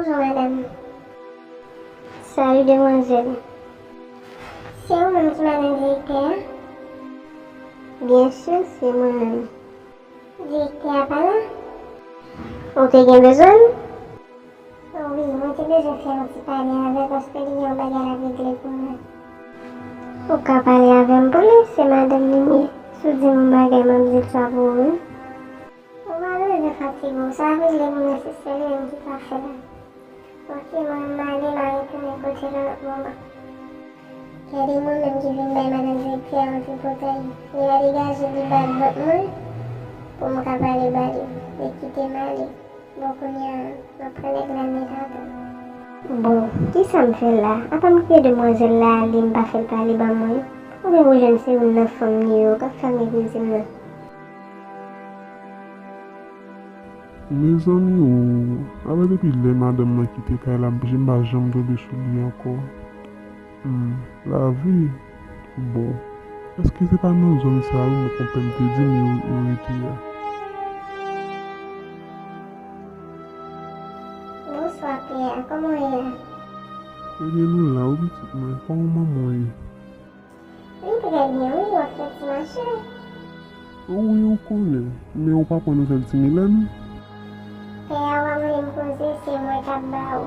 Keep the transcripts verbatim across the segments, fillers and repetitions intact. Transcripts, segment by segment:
Bonjou, madanm. Salut, demwazèl. Se ou menm ki madanm direktè a? Byen si, se mwen menm. Direktè a pa la? Ou te gen bezwen m? Wi, mwen te bezwen fè yon ti pale avè l paske li gen yon bagay l ap regle pou mwen. Ou ka pale avè m pou li, se madanm li m ye. Si w di m yon bagay, m ap di l sa pou ou, wi. Ou pa bezwen fatige w, sa ap regle pou mwen, se sèl li menm ki ka fè l. Ok, mwen, m ale, m a retounen kote l yon lòt moman. Gade mwen menm ki vin bay madanm direktè a yon tripotay. Li pa degaje, li bat vant mwen pou m ka pale ba li. Li kite m ale. Bon, kounye a, m ap pran nèg la nèt atò. Bon, kisa m fè la? Apa m kite demwazèl la ale, m pa fè l pale ban mwen? Oubyen pou jwenn se youn nan fanm li yo k ap fè l meprize m nan? Mezanmi o, apa depi lè madanm nan kite kay la, m pa janm tonbe sou li ankò. Hmm, lavi. Bon, èske se pa nan zòn sa yo konpè m te di m yo, yo rete a? Bonswa, pè a. Kòman w ye a? Ebyen, nou la wi, pitit mwen. Kòman manman w ye? Li trè byen, wi, w ap fè ti mache. Wi, ou konnen. Men ou pa pran nouvèl Ti Milèn? Pè a, w a mande m koze, se mwen k ap ba ou.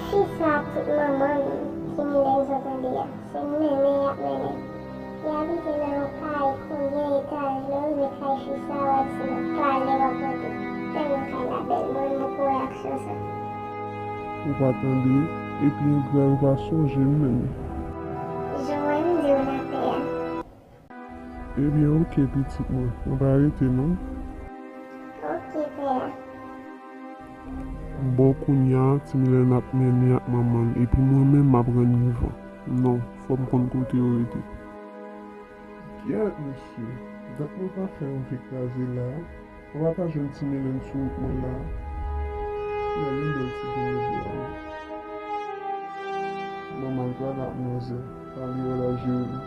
Fi sa a, tout manman l, Ti Milèn sa w tande a, se mennen y ap mennen. Li abite nan yon kay konbyen etaj, lè w rive kay fi sa a, w a di se nan palè w ap rantre. Tèlman kay la bèl, mwen menm m poko wè aksyon sa. Ou pa tande, epi engra yo pa sonje m menm. Jan w wè m di w la, pè a. Ebyen, oke, pitit mwen. Mwen pa rete, non. Oke, pè a. Bon, kounye a, Ti Milèn ap mennen ak manman l, epi mwen menm, m ap rann li van. Non, fò m konn kote yo rete. Gyèt, mesye. Dat mwen pa fè yon vye kraze la. Ou pa ka jwenn Ti Milèn sou wout mwen la. Gade yon bèl ti grenn bwa. Manman l pral ak manzè. Pale yo la, jere.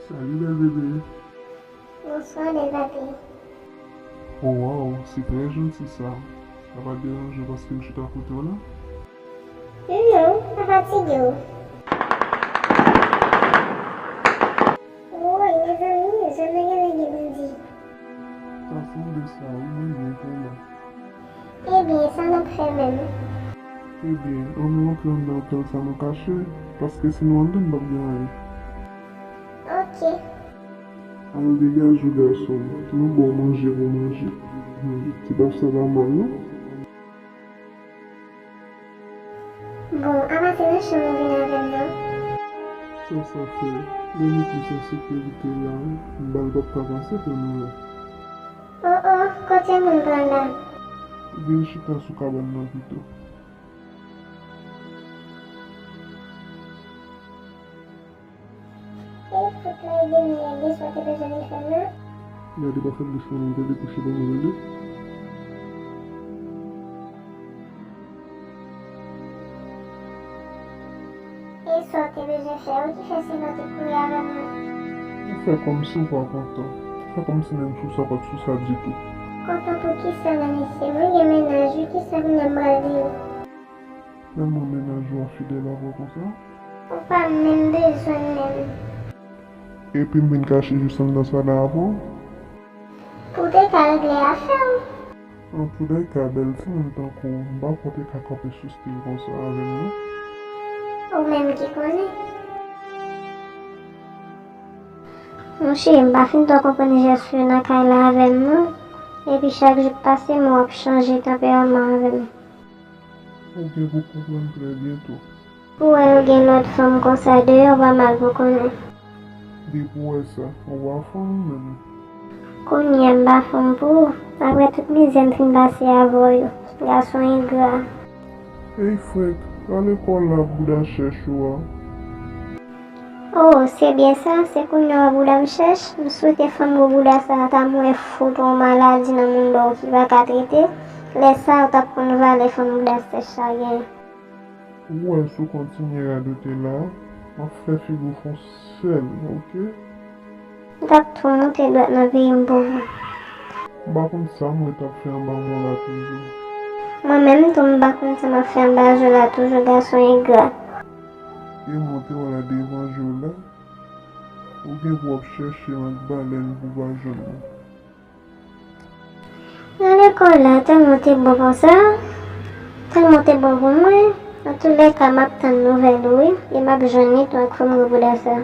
Salut, bèl bebe. Bonswa, bèl papi. Oh, waw, se trè janti sa. Sa pa deranje w paske m chita kote w la? Non, pa fatige w. Woy, mezanmi, zòn nan genlè gen bandi. Sa sanble sa, wi, mwen byen kwè la. Ebyen, sa n ap fè menm? Ebyen, ann nou antre anndan otèl sa nou kache, paske si nou anndan, n p ap gen anyen. Oke. Al degaje w, gason m. Nou ba w manje pou w manje. Hmm, ti paf sa pa mal, non? Bon, apa se nan chanm ou vin avè m nan? Sa sa fè? Mwen mete l an sekirite la, bal p ap ka pase pran nou la. Oh, oh, kote moun pran la? Vin chita sou kabann nan pito. E fout la, e demi, e gen sa w te bezwen vin fè m nan? Gade, pa fè m disponible pou chita nan tande. E sa w te bezwen fè, wi, ki fè se lè w te kouri avè m nan? Ou fè kòmsi w pa kontan. Ou fè kòmsi menm sou sa w pa t sou sa ditou. Kontan pou kisa la, mesye? Mwen gen mennaj, wi, kisa kounye a m pral di w? Tèlman mennaj ou a fidèl avè w konsa? Ou pa menm bezwen l menm. Epi m vin kache jis anndan sa la avè w? Pou w te ka regle afè w. Antoulèka, bèl timoun tankou w, m pa kwè w te ka kanpe sou stil konsa avè m, non. Ou menm ki konnen. Monchè, m pa fin twò konprann jès ou yo nan kay la avè m, non. Epi chak jou k pase, men w ap chanje tanperaman avè m. Ou gen pou konprann trè byento. Ou wè yo gen lòt fanm konsa deyò, pa mal pou konnen. Depi w wè sa, ou pa fanm ou menm? Kounye a m pa fanm pou ou. Apre tout mizè m fin pase avè w yo, gason engra. Ey frèk, rale kò w la ak bouda chèch ou a. Oh, se byen sa, se kounye a w bouda m chèch? M swete fanm gwo bouda sa a ta mouri fout yon maladi nan mouda w ki pa ka trete. Lè sa a, ou t ap konn valè fanm bouda sèch sa genyen. Ou wè, si w kontinye radote la, m ap fè figi w fè yon sèl, oke? M t ap tou moute dwèt nan peyi m pou ou. M pa konn sa m ret ap fè anba mòn la toujou. Mwen menm tou m pa konn sa m ap fè anba je la tou, je gason engra. E monte w la devan je w la. Ou gen pou w ap chèche m ak balèn pou w pa jwenn mwen. Nan lekòl la, tèlman te bon konsa, tèlman te bon pou mwen. Antoulèka, m ap tann nouvèl ou wi, e m ap jwenn li tou ak fanm gwo bouda sa.